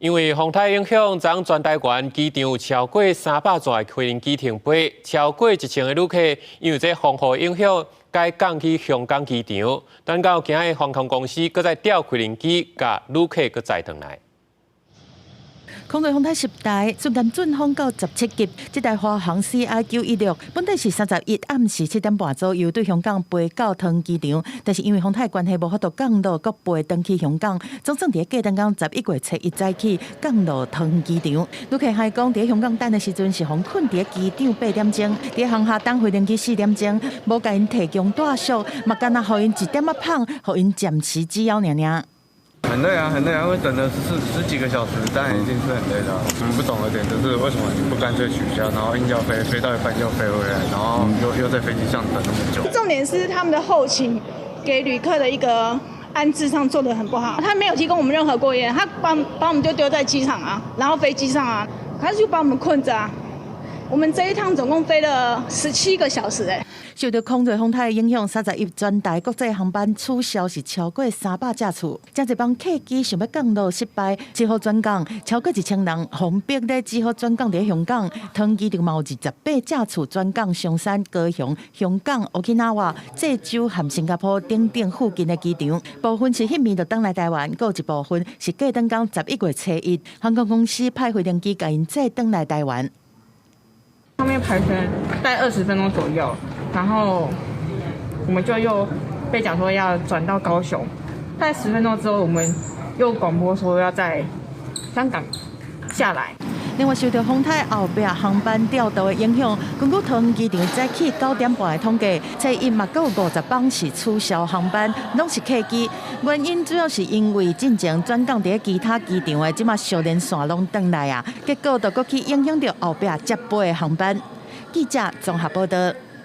因為風颱影響，昨昏全台灣機場有超過300座的飛行機停飛，超過1000个旅客因為這風雨影響，改降去香港機場。等到今日航空公司閣再調飛行機，共旅客閣載轉來。空對風颱十台，瞬間陣風到17級。這台華航 CI 916本來是31暗時7點半左右對香港飛到桃園機場，但是因為風颱關係無法度降落，閣飛轉去香港，總算佇隔頓工11月初1早起降落桃園機場。旅客還講，佇香港等的時陣是予困佇機場8點鐘，佇航廈等飛行機4點鐘，無共𪜶提供住宿，嘛干焦予𪜶一點仔麭，予𪜶暫時只枵爾爾。很累啊，很累啊，因為等了十幾個小時，當然一定是很累的。我們不懂的點就是為什麼你不乾脆取消，然後硬要飛，飛到一半又飛回來，然後又在飛機上等那麼久。重點是他們的後勤給旅客的一個安置上做得很不好，他沒有提供我們任何過夜，他把我們就丟在機場啊，然後飛機上啊，他就把我們困着啊。我們這一趟總共飛了17個小時，欸。受到空對風颱影響，31全台國際航班取消是超過300架次，真濟班客機想欲降落失敗，只好轉降。超過1000人予逼咧，只好轉降佇香港。桃園機場嘛有28架次轉降松山、高雄、香港、沖繩、濟州和新加坡等等附近的機場。部分是彼暝就轉來台灣，閣有一部分是隔頓工11月初1，航空公司派飛行機共𪜶載轉來台灣。上面排成大概20分鐘左右，然後我們就又被講說要轉到高雄，大概10分鐘之後，我們又廣播說要在香港下來。另外，受到風颱後壁航班調度的影響，根據桃園機場早起9點半的統計，初一嘛閣有50班是取消航班，攏是客機。原因主要是因為進前轉降佇其他機場的，這馬相連線攏轉來啊，結果就閣去影響著後壁接飛的航班。記者綜合報道。